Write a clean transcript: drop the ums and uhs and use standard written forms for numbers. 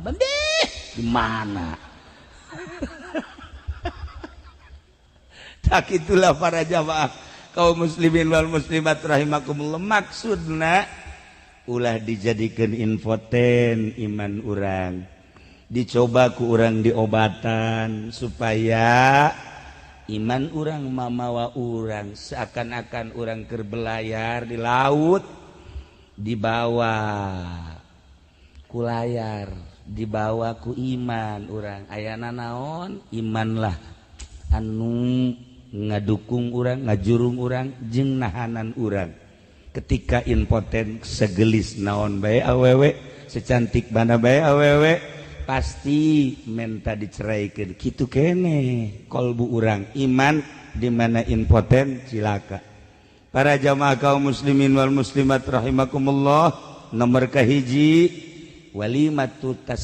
Deh, di mana? Tak itulah, para jamaah kaum muslimin wal muslimat rahimakumullah, maksudna ulah dijadikan impoten iman urang, dicoba ku urang diobatan supaya iman urang mamawa urang seakan-akan urang keur belayar di laut, dibawa ku layar, dibawa ku iman urang. Ayana naon? Imanlah anu ngadukung urang, ngajurung urang, jeung nahanan urang ketika impoten. Segelis naon bae awewe, secantik mana bae awewe, pasti menta diceraikan. Gitu kene kolbu urang, iman di mana impoten cilaka. Para jamaah kaum muslimin wal muslimat rahimakumullah, nomor kahiji, walimatu.